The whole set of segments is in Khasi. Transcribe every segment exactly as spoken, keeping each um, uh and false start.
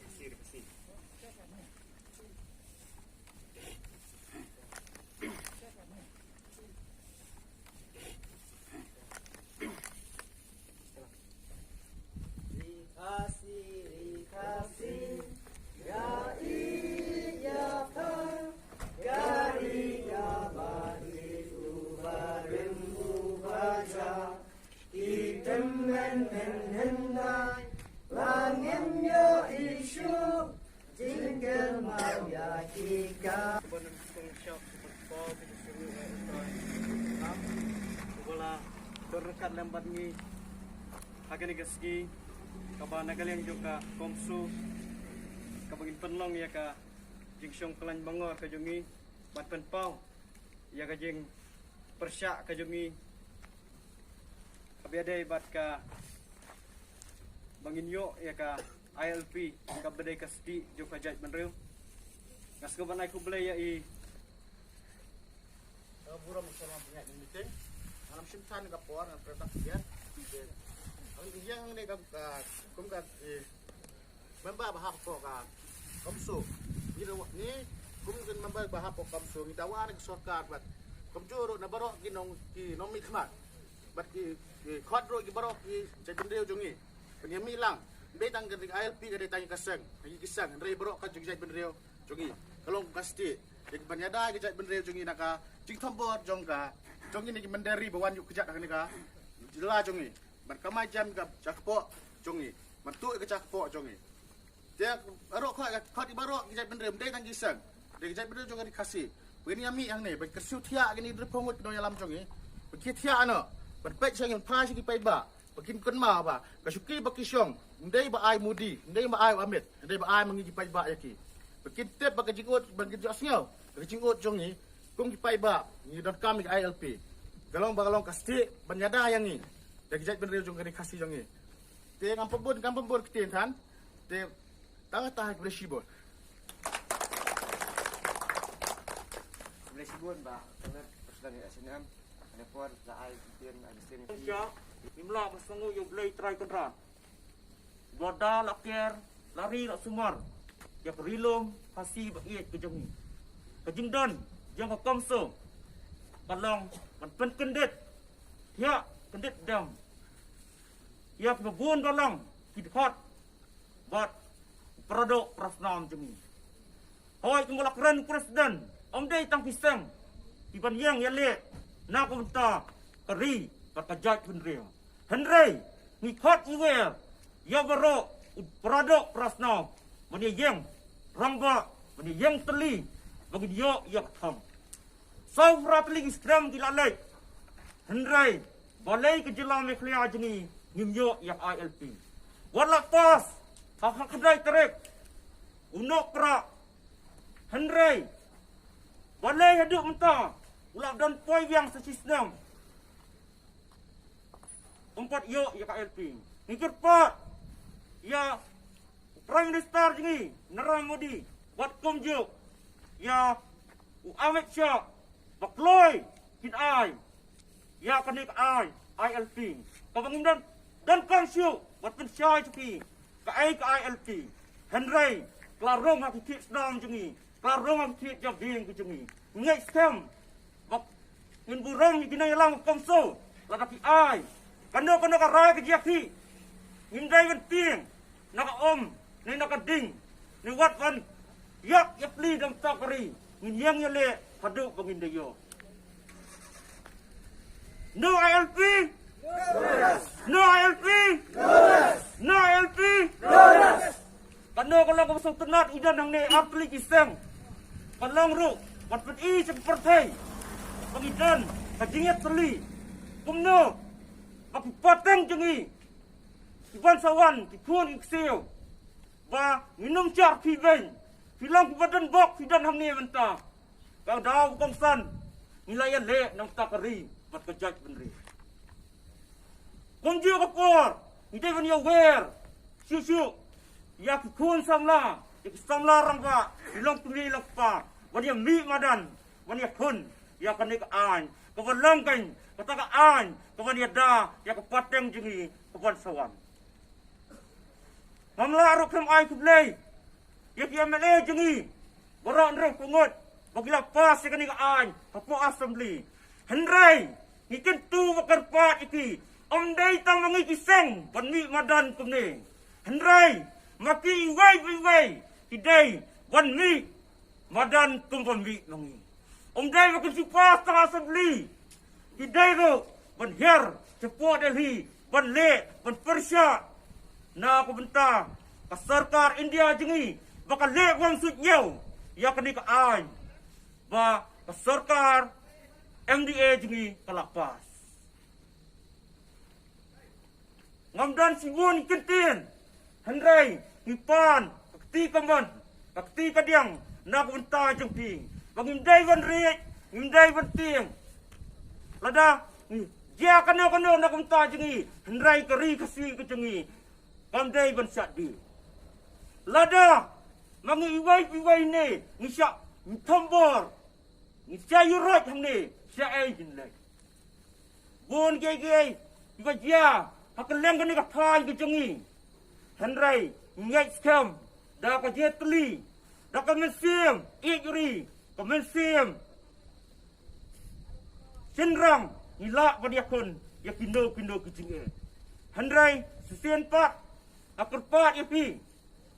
Khasi, ri Khasi. Ri Khasi, ri Khasi, ïa i ïa pha, ïa ri ïa ba i, u ba rim u ba ja, ki tymmen hynhynñiewkam, la ngim ïohi shuh jingkynmaw ïa ki ka. Ba nang kong shop, ba ki suru, eh, utai. Uba la don ryngkat lem bad ngi ha kane ka sngi, kaba na ka liang jong ka CoMSO, kaba ngin pynlong ïa ka jingshong khlaiñ bangor ka jong ngi, ban pynpaw ïa ka jingpyrshah ka jong ngi, kaba ïadei bad kaba ngin ïoh ïa ka I L P, kaba dei ka stieh jong ka jaitbynriew. Nga sngew ban ai khublei ïa i, eh, burom sha ngi ïa kane ka meeting. Nga lam shim than ka por, nga pyrta ka ïa. Ang ïa ngi ka, ka, kum ka, eh, member ba hap hapoh ka CoMSO. Ngi da wa-, ngi kum ki member ba hap hapoh CoMSO, ngi dawa na ka sorkar bad kumjuh ruh na baroh ki nong, ki nongmihkhmat bad ki, ki khot ruh ki baroh ki jaitbynriew jong ngi ban ïa mih lang. Ym dei tang ka I L P ka dei tang ka seng, ka seng, hynrei baroh ka jong jaitbynriew jong ngi ka long ka stieh. Dei ban ïada ka jaitbynriew jong ngi na ka jingthombor jong ka, jong ngi ne ki mynder ri ba wan ïuh kjat ha kane ka jylla jong ngi. Ban kamai jem ka jakpoh jong ngi. Ban tuh ka jakpoh jong ngi. Te baroh ka, ka, ka baroh ki jaitbynriew, ym dei tang ki seng. Dei ki jaitbynriew jong ka ri Khasi. Ba ngin ïa mih hangne, ban kyrsiew thiah kine ki drip khong ngut ki nongïalam jong ngi. Ba ki thiah noh, ban peit sha ngi, ban phai sha ki paidbah. Ba kin kynmaw ba ka shuki ba ki shong, ym dei ba ai Modi, ym dei ba ai Amit, ym dei ba ai ma ngi ki paidbah ïa ki. Ba kin tip ba ka jingud, ba kin jot sngew ba ka jingud jong ngi kum ki paidbah, ngi donkam ïa ka I L P. Ka long ba ka long ka stieh ban ïada ïa ngi da ki jaitbynriew jong ka ri Khasi jong ngi. Te ngam pynbun, ngam pynbun ktien than. Te tang, tang, khublei shibun. Khublei shibun Bah Kenneth, President S N M. Kane por la ai ktien, ai ktien. Ngim lah ban sngew ïa U Blei Trai Kynrad. Ba da la ker, la ri, la sumar ïa ka Ri Lum Khasi ba ïeit ka jong ngi. Ka jingdon jong ka CoMSO ka long ban pynkyndit, thiah kyndit dem ïa kiba bun balang ki dkhot bad paradoh parasnam jong ngi. Hooid, kumba la kren u President, ym dei tang ki seng ki ban ïeng ïaleh na ka bynta ka ri bad ka jaitbynriew. Hynrei ngi khot ngi wer ïa baroh u paradoh parasnam ban ïeng rangbah, ban ïeng tylli, ba ngin ïoh ïa ka thong. Sawphra tylli ki skhem ki la leit. Hynrei balei ka jylla Meghalaya jong ngi ngim ïoh ïa ka I L P? Wat la pass ha ka khyndai tarik u Nohprah. Hynrei balei haduh mynta u la don poi biang sa shisnem ym pat ïoh ïa ka I L P? Ngi kyrpad ïa u Prime Minister jong ngi Narendra Modi bad kumjuh ïa u Amit Shah ba kloi kin ai ïa kane ka I, I L P. Kaba ngim don, donkam shuh ban pynshai sha phi kaei ka I L P. Hynrei ka la rung ha ki thied sdang jong ngi, ka la rung ha ki thied jabieng ka jong ngi. Ngeit skhem ba ngin burom ïa ki nongïalam ka CoMSO lada ki ai kano kano ka rai ka jia ki. Ngim dei ban tieng na ka um Ne na ka ding, ne wat ban ïap ïapli da ka ri, ngin ïeng ïaleh haduh ba ngin da ïoh. No I L P. No I L P. No I L P. Kano ka long kaba sngewtynnat, i don hangne ar tylli ki seng. Ka long ruh ban pyni sha ka pyrthei ba ngi don ka jingïatylli. Kumno ba ki pateng jong ngi, ki ban sa wan, ki khun ki ksiew, ba ngin ym shah phi beiñ. Phi long kiba don bok, phi don hangne mynta. Ka daw ba kongsan ngi la ïaleh na ka bynta ka ri bad ka jaitbynriew. Kumjuh ka por, ngi dei ban ïawer shuh shuh ïa ki khun samla, ïa ki samla rangbah, ki longkmie longkpa, ban ïa mih madan, ban ïakhun ïa kane ka aiñ kaba long kein kata ka aiñ kaban ïada ïa ka pateng jong ngi kaban sa wan. Ngam lah ruh khlem ai khublei ïa ki M L A jong ngi baroh hynriewphew ngut ba ki la pass ïa kane ka aiñ hapoh Assembly. Hynrei ngi kyntu ba kyrpad ïa ki, ym dei tang ma ngi ki seng ban mih madan kumne, hynrei ma ki iwei pa iwei ki dei ban mih madan kum ba mih ma ngi. Ym dei ba kin shu pass tang Assembly, ki dei ruh ban hiar shapoh Delhi, ban leh, ban pyrshah na ka bynta ka sorkar India jong ngi ba ka leh bym suidñiew ïa kane ka aiñ ba ka sorkar M D A jong ngi ka la pass. Ngam don shibun ki kyntien, hynrei ngi pan ka kti kamon, ka kti kadiang na ka bynta jong phi, ba ngim dei ban riej, ngim dei ban tieng. Lada ngi jia kano kano na ka bynta jong ngi, hynrei ka ri Khasi ka jong ngi kam dei ban shah die. Lada ma ngi iwei pa iwei ne ngi shah thombor, ngi shah ïuhroit hangne, shaei ngin leh? Bun kiei kiei kiba jia ha kylleng kane ka thaiñ ka jong ngi, hynrei ngi ngeit skhem da ka jingïatylli, da ka mynsiem ïeit ri, ka mynsiem shynrang, ngi lah ban ïakhun ïa kino kino ki jingeh. Hynrei shisien pat nga kyrpad ïa phi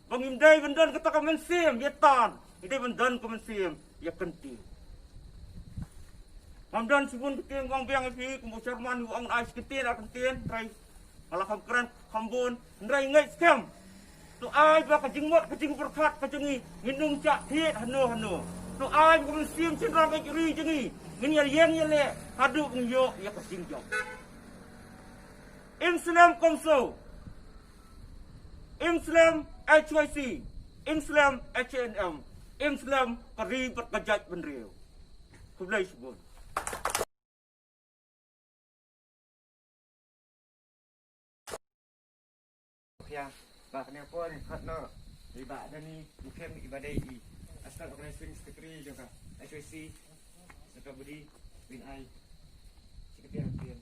ba ngim dei ban don kata ka mynsiem ïa tan, ngi dei ban don ka mynsiem ïa kyntien. Ngam don shibun kyntien ban ong biang ïa phi, kumba u chairman u ong ai shi kyntien ar kyntien, hynrei nga la kham kren kham bun, hynrei ngeit skhem. To ai ba ka jingmut ka jingpyrkhat ka jong ngi ngin ym shah thied hano hano. To ai ba ka mynsiem shynrang ka ri jong ngi ngin ïa ïeng ïa leh haduh ngin ïoh ïa ka jingjop. Im slem CoMSO, im slem H Y C, im slem H A N M, im slem ka ri bad ka jaitbynriew. Khublei shibun. Khia ba kane ka por ngi khot noh i Bah Dani Mukhem, iba dei i Assistant Organizing Secretary jong ka H Y C, saka budi bin ai Secretary Hangtien.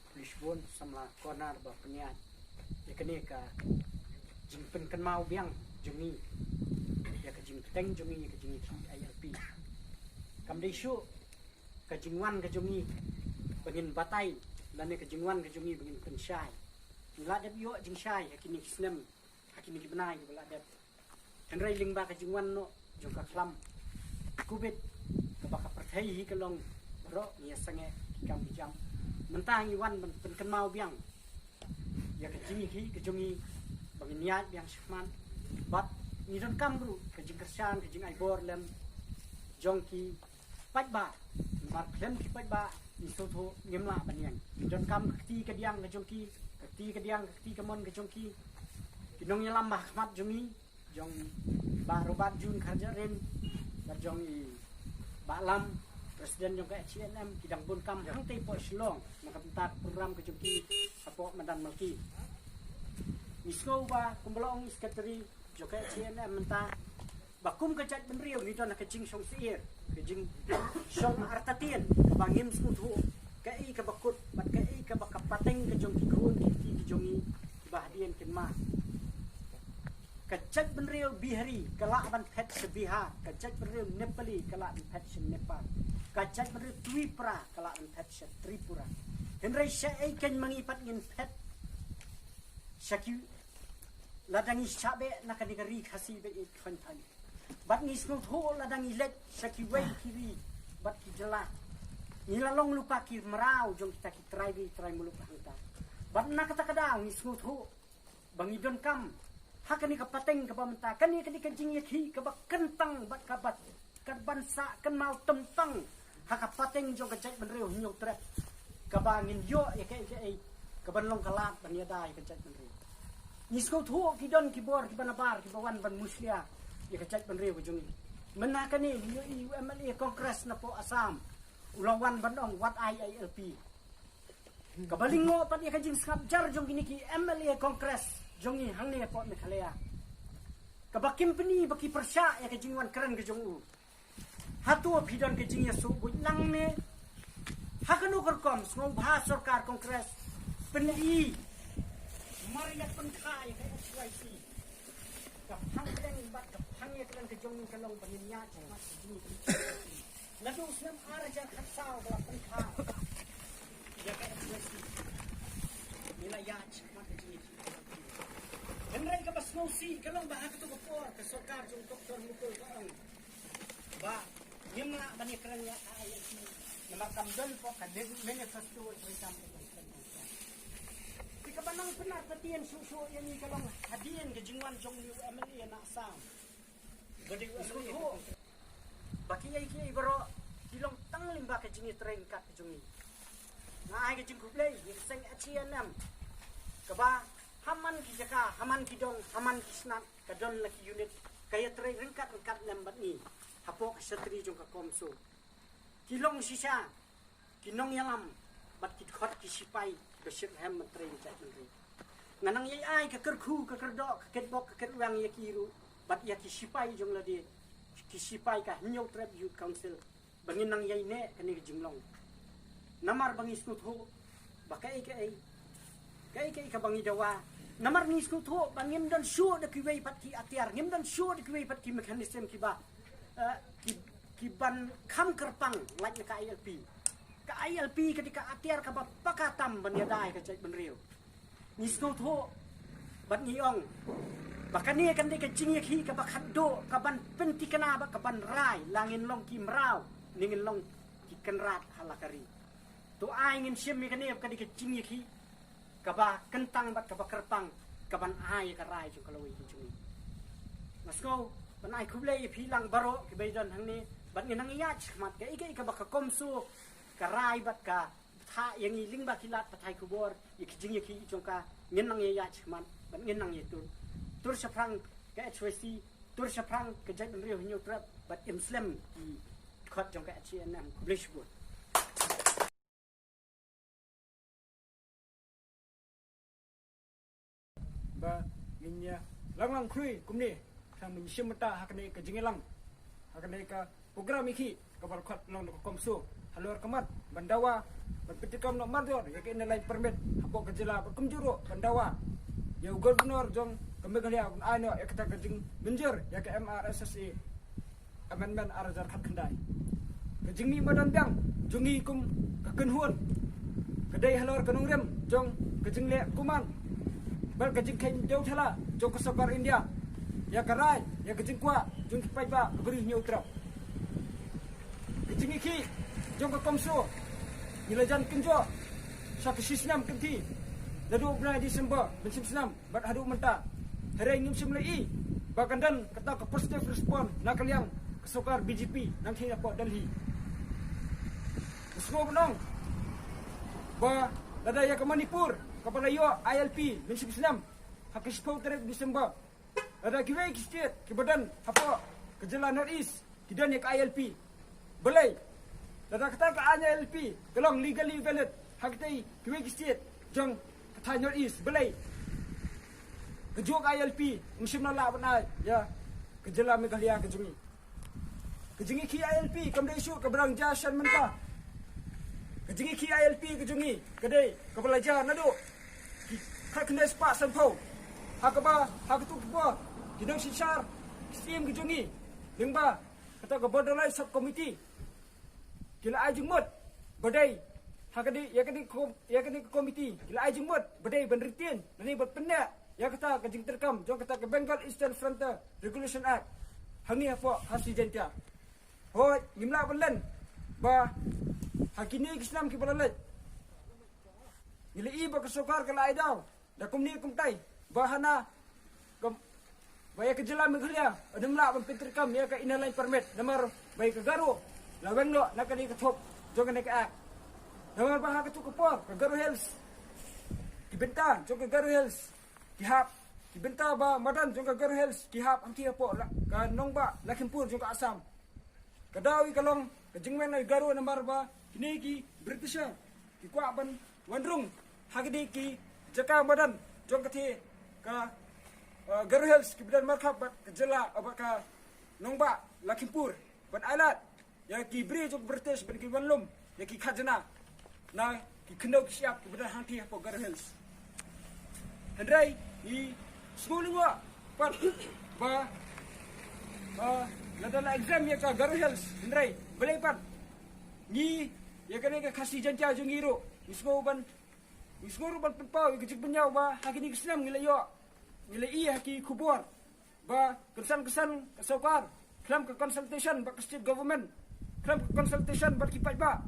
Khublei shibun samla Konar ba pynïaid ïa kane ka jingpynkynmaw biang jong ngi ïa ka jingpyrshang jong ngi ïa ka jingïakhih I L P. Kam dei shuh ka jingwan ka jong ngi ba ngin batai, lane ka jingwan ka jong ngi ba ngin pynshai. Ngi la dep ïoh jingshai ha kine ki snem, ha kine ki bnai kiba la dep. Hynrei lyngba ka jingwan noh jong ka khlam Covid kaba ka pyrthei hi ka long baroh ngi ïa sangeh ki kam ki jam. Mynta ngi wan ban pynkynmaw biang ïa ka jingïakhih ka jong ngi ba ngin ïaid biang shakhmat bad ngi donkam ruh ka jingkyrshan, ka jingai bor lem jong ki paidbah. Namar khlem ki paidbah ngi sngewthuh ngim lah ban ïeng. Ngi donkam ka kti kadiang ka jong ki, ka kti kadiang ka kti kamon ka jong ki. Ki nongïalam ba ha khmat jong ngi, jong Bah Robert June Kharjahrin bad jong i Bah Lam, President jong ka H A N M, ki dang bun kam hangtei hapoh Shillong na ka bynta ka program ka jong ki hapoh Madan Malki. Ngi sngew ba kumba la ong i Secretary jong ka H A N M mynta, ba kum ka jaitbynriew ngi don ha ka jingshong syier, ka jingshong artatien, kaba ngim sngewthuh kaei kaba kut bad kaei kaba ka pateng ka jong ki khun ki kti ki jong ngi kiba hadien kin mad. Ka jaitbynriew Bihari ka lah ban phet sha Bihar, ka jaitbynriew Nepali ka lah ban phet sha Nepal, ka jaitbynriew Twipra ka lah ban phet sha Tripura. Hynrei shaei kein ma ngi pat ngin phet sha ki, lada ngi shah beh na kane ka ri Khasi ba ïeit khon thaiñ. Bad ngi sngewthuh lada ngi leit sha kiwei ki ri bad ki jylla, ngi la long lypa ki mraw jong kita ki trai ri trai muluk hangta. Bad na kata ka daw ngi sngewthuh ba ngi donkam ha kane ka pateng kaba mynta, kane ka dei ka jingïakhih kaba kyntang bad kaba, kaban sah kynmaw tympang ha ka pateng jong ka jaitbynriew Hynñiewtrep, kaba ngin ïoh ïa kaei kaei kaban long ka lad ban ïada ïa ka jaitbynriew. Ngi sngewthuh ki don ki bor kiba nabar kiba wan ban mushlia ïa ka jaitbynriew ka jong ngi. Mynta kane ngi ïohi u M L A Congress napoh Assam u la wan ban ong wat ai I L P. Kaba lyngngoh pat ïa ka jingsngap jar jong kine ki M L A Congress jong ngi hangne hapoh Meghalaya, kaba kim pyni ba ki pyrshah ïa ka jingwan kren ka jong u. Hato phi don ka jingïasuk buit lang ne? Ha kano ka rukom sngewbha sorkar Congress pyni mar ïa pynkha ïa ka H Y C. Ka phang kren bad ka phang ïa kren ka jong ngi ka long ba ngin ïa jingmat ka jong ngi. Naduh u snem ar hajar khatsaw ba la pynkha ïa ka H Y C, ngi la ïa jingmat ka jong ngi. Hynrei kaba sngewsih ka long ba ha kato ka por ka sorkar jong Doctor Mukul ka ong ba ngim lah ban ïakren ïa ka I L P namar kam don hapoh ka manifesto treikam ka jong ka. Te kaba nang pynat patien shuh shuh ïa ngi ka long hadien ka jingwan jong u M L A na Assam. Ba dei u M L A ba kiei kiei baroh ki long tang lyngba ka jingïatreilang ka jong ngi. Nga ai ka jingkhublei ïa ka seng H A N M kaba ha man ki jaka, ha man ki dong, ha man ki shnat, ka don la ki unit ka ïatrei ryngkat ryngkat lem bad ngi hapoh ka shatri jong ka CoMSO. Ki long shisha ki nongïalam bad ki dkhot ki shipai ba shitrhem ban trei ïa ka jaitbynriew. Nga nang ïai ai ka kyrkhu ka kyrdoh ka kitbok ka kitrwiang ïa ki ruh bad ïa ki shipai jong lade, ki shipai ka Hynñiewtrep Youth Council ba ngin nang ïai neh kane ka jinglong. Namar ba ngi sngewthuh ba kaei kaei, kaei kaei kaba ngi dawa, namar ngi sngewthuh ba ngim don shuh da kiwei pat ki atiar, ngim don shuh da kiwei pat ki mechanism kiba, eh, ki, kiban kham kyrpang lait na ka I L P. Ka I L P ka dei ka atiar kaba paka tam ban ïada ïa ka jaitbynriew. Ngi sngewthuh bad ngi ong ba kane kan dei ka jingïakhih kaba khatduh kaban pynthikna bad kaban rai la ngin long ki mraw ne ngin long ki kynrad ha la ka ri. To ai ngin shim ïa kane ba ka dei ka jingïakhih kaba kyntang bad kaba kyrpang kaban ai ïa ka rai jong ka lawei ka jong ngi. Nga sngew ban ai khublei ïa phi lang baroh kiba ïadon hangne bad ngin nang ïaid shakhmat kaei kaei kaba ka CoMSO ka rai bad ka bthah ïa ngi lyngba ki lad pathai khubor ïa ki jingïakhih jong ka, ngin nang ïaid shakhmat bad ngin nang ïatur. Tur shaphrang ka H Y C, tur shaphrang ka jaitbynriew Hynñiewtrep bad im slem ki dkhot jong ka H A N M. Khublei shibun. Ba ngin ïa lang lang khrui kumne. Khnang ban shim bynta ha kane ka jingïalang, ha kane ka program ïakhih kaba la khot long da ka CoMSO halor ka mat ban dawa ban pyntikam noh mardor ïa ka Inner Line Permit hapoh ka jylla bad kumjuh ruh ban dawa ïa u Governor jong ka Meghalaya ban ai noh ïa kata ka jingmynjur ïa ka M R S S A Amendment ar hajar khatkhyndai. Ka jingmih madan biang jong ngi kum ka kynhun ka dei halor ka nongrim jong ka jingleh kuman bad ka jingkheiñ dewthala jong ka sorkar India ïa ka rai, ïa ka jingkwah jong ki paidbah ka Ri Hynñiewtrep. Ka jingïakhih jong ka CoMSO ngi la jan kynjoh sha ka shisnem kynti naduh u bnai December mynshem snem bad haduh mynta. Hynrei ngim shym la i ba kan don kata ka positive response na ka liang ka sorkar B J P nangta hapoh Delhi. Nga sngew ban ong ba lada ïa ka Manipur kaba la ïoh I L P mynshem snem ha ka shiphew tarik December, lada kiwei ki state kiba don hapoh ka jylla North East ki don ïa ka I L P. Balei? Lada kata ka I L P ka long legally valid ha katei kiwei ki state jong ka thaiñ North East, balei kajuh ka I L P ym shym la lah ban ai ïa ka jylla Meghalaya ka jong ngi? Ka jingïakhih I L P kam dei shuh kaba dang jia shen mynta. Ka jingïakhih I L P ka jong ngi ka dei kaba la jia naduh ki khatkhyndai spah sanphew, ha kaba ha kato ka por ki nongsynshar ki syiem ka jong ngi lyngba kata ka Borderline Sub Committee ki la ai jingmut ba dei Ha kane, ïa kane ka, ïa kane ka komiti ki la ai jingmut ba dei ban retain, ba dei ban pynneh ïa kata ka jingtreikam jong kata ka Bengal Eastern Frontier Regulation Act hangne hapoh Khasi Jaintia. Hooid, ngim lah ban len ba ha kine ki snem kiba la leit ngi la ïohi ba ka sorkar ka la ai daw da kumne kumtai ba hana ka, ba ïa ka jylla Meghalaya ym lah ban pyntreikam ïa ka Inner Line Permit namar ba ïa ka Garo la weng noh na kane ka thup jong kane ka Act. Namar ba ha katei ka por ka Garo Hills, ki bynta jong ka Garo Hills ki hap, ki bynta ba madan jong ka Garo Hills ki hap hangtei hapoh la, ka nongbah Lakhimpur jong ka Assam. Ka daw ïa ka long ka jingweng na Garo namar ba kine ki British ki kwah ban wan rung ha kine ki jaka madan jong katei ka, eh, Garo Hills kiba don markhap bad ka jylla, eh, bad ka nongbah Lakhimpur ban ailad ïa ki briew jong British ban kin wan lum ïa ki khajna na ki khyndew ki shyiap kiba don hangtei hapoh Garo Hills. Hynrei ngi sngew lyngngoh pat ba, ah, lada la exempt ïa ka Garo Hills, hynrei balei pat ngi, ïa kane ka Khasi Jaintia jong ngi ruh ngi sngew ban, ngi sngew ruh ban pynpaw ïa ka jingpynïaw ba ha kine ki snem ngi la ïoh, ngi la ïohi ha ki khubor ba kynsan kynsan ka sorkar khlem ka consultation bad ka state government, khlem ka consultation bad ki paidbah,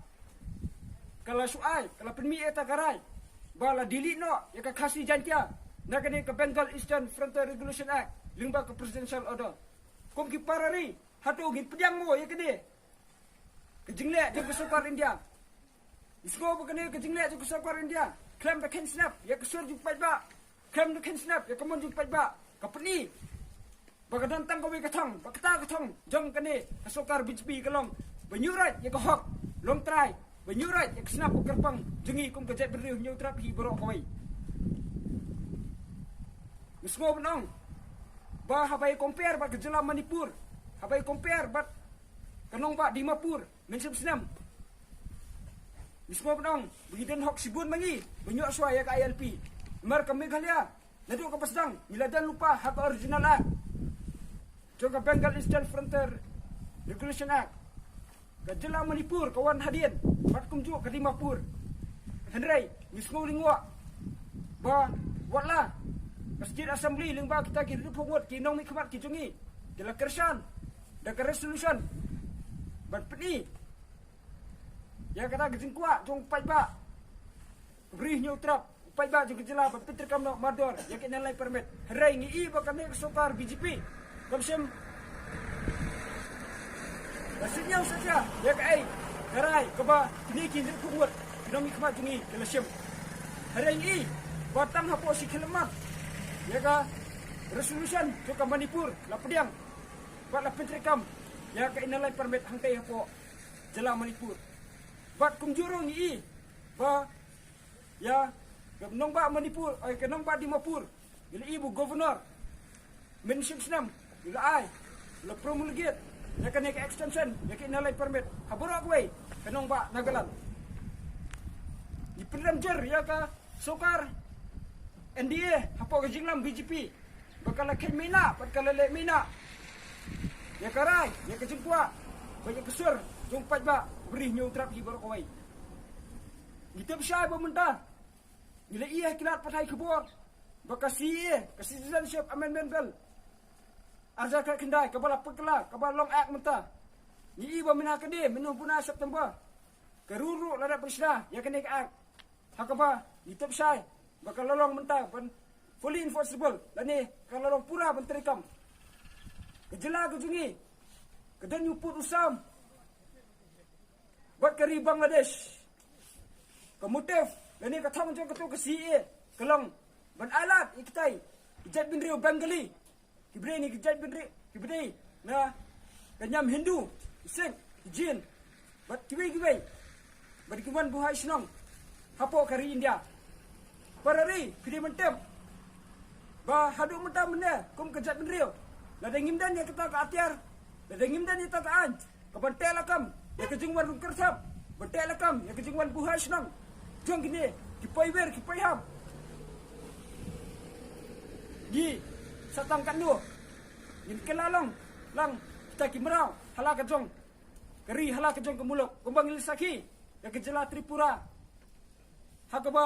ka la shu ai, ka la pynmih ïa kata ka rai ba la delete noh ïa ka Khasi Jaintia na kane ka Bengal Eastern Frontier Regulation Act lyngba ka Presidential Order. Kum ki para ri, hato ngin pdiang mo ïa kane ka jingleh jong ka sorkar India? Ngi sngew ba kane ka jingleh jong ka sorkar India khlem da kheiñ snap ïa ka sur jong u paidbah, khlem da kheiñ snap ïa ka mon jong u paidbah, ka pyni ba ka don tang kawei ka thong, ba kata ka thong jong kane ka sorkar B J P ka long ban ïuhroit ïa ka hok longtrai, ban ïuhroit ïa ka shnat ba kyrpang jong ngi kum ka jaitbynriew Hynñiewtrep hi baroh kawei. Ngi sngew ban ong ba haba ïa compare bad ka jylla Manipur, haba ïa compare bad ka nongbah Dimapur, mynshem snem ngi sngew ban ong ba ngi don hok shibun ma ngi ban ïoh shuwa ïa ka I L P. Namar ka Meghalaya naduh kaba sdang ngi la don lypa ha ka Original Act jong ka Bengal Eastern Frontier Regulation Act. Ka jylla Manipur ka wan hadien bad kumjuh ka Dimapur. Hynrei ngi sngew lyngngoh ba watla ka State Assembly lyngba kita ki hynriewphew ngut ki nongmihkhmat ki jong ngi ki la kyrshan da ka resolution ban pyni ïa kata ka jingkwah jong u paidbah, u briew Hynñiewtrep, u paidbah jong ka jylla ban pyntreikam noh mardor ïa ka Inner Line Permit. Hynrei ngi i ba kane ka sorkar B J P kam shym la sngewsih ïa kaei ka rai kaba kine ki hynriewphew ngut ki nongmihkhmat jong ngi ki la shim. Hynrei ngi i ba tang hapoh shi khyllipmat ïa ka resolution jong ka Manipur la pdiang bad la pyntreikam ïa ka Inner Line Permit hangtei hapoh jylla Manipur. Bad kumjuh ruh ngi i ba ïa ka nongbah Manipur, eh, ka nongbah Dimapur, ngi la i ba u governor mynshem snem u la ai, u la promulgate ïa kane ka extension ïa ka Inner Line Permit ha baroh kawei ka nongbah Nagaland. Ngi pynrem jur ïa ka sorkar N D A hapoh ka jinglam B J P ba ka la kheiñ mynta bad ka la leh mynta ïa ka rai, ïa ka jingkwah bad ïa ka sur jong u paidbah u briew Hynñiewtrep hi baroh kawei. Ngi tip shai ba mynta ngi la ïohi ha ki lad pathai khubor ba ka C A A, ka Citizenship Amendment Bill, arhajar khyndai kaba la pynkylla, kaba long Act mynta. Ngi i ba mynta ka dei mynno bun ar September ka rule ruh la dep pynshna ïa kane ka Act. Ha kaba ngi tip shai ba ka la long mynta ban fully enforceable lane ka la long pura ban treikam. Ka jylla ka jong ngi ka don ïa u pud u sam bad ka ri Bangladesh. Ka motive lane ka thong jong katei ka C A A ka long ban ailad ïa kitai ki jaitbynriew Bengali, kiba dei na ki jaitbynriew, kiba dei na ka niam Hindu, ki Sikh, ki Jain bad kiwei kiwei, bad ki wan buhai shnong hapoh ka ri India. Para ri, phi dei ban tip ba haduh mynta mynne kum ka jaitbynriew, lada ngim don ïa kata ka atiar, lada ngim don ïa kata ka aiñ ka ban teh lakam ïa ka jingwan rung kyrthep, ban teh lakam ïa ka jingwan buhai shnong jong kine ki paidwir ki paidham, ngi sa tang katno? Ngin kylla long lang kita ki mraw ha la ka jong ka ri, ha la ka jong ka muluk, kumba ngi la sakhi ïa ka jylla Tripura. Ha kaba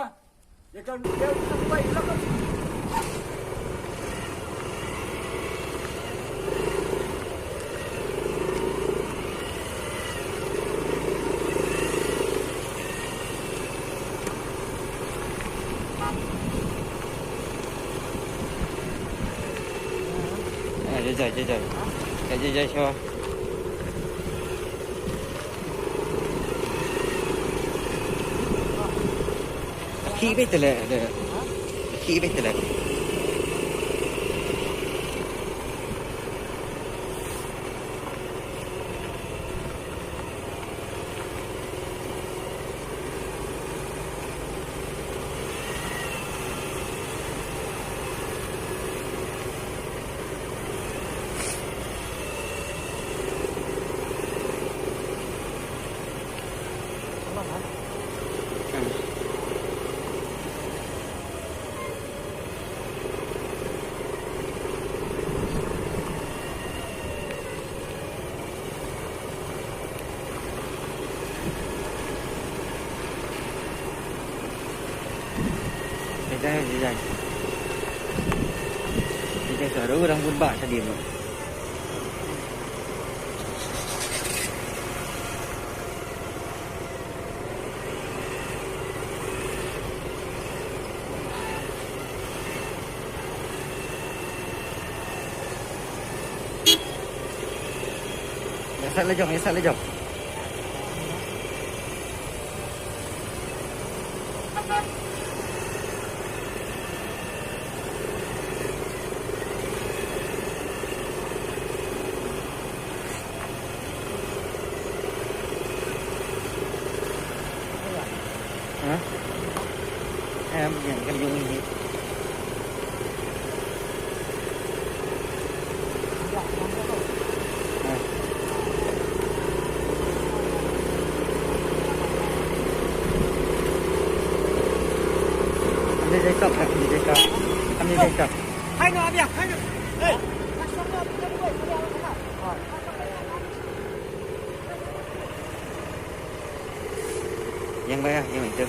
ïa ka, ïa ka bai la ka. Eh, jai, jai, jai, jai. Eh, jai, jai, sure. Khi bit tele, de. Khi bit tele. Jai, jai, jai. Jai, jai, sa ru rang bun ba sa dim. Ïa sat la jong, ïa sat la jong. Ha? Em, ïa ka jong ngi. Ha. Am dei dei kap, am dei dei kap. Am dei dei kap. Hai no, abia, hai no. Hey. Yang ba ya, yang itu.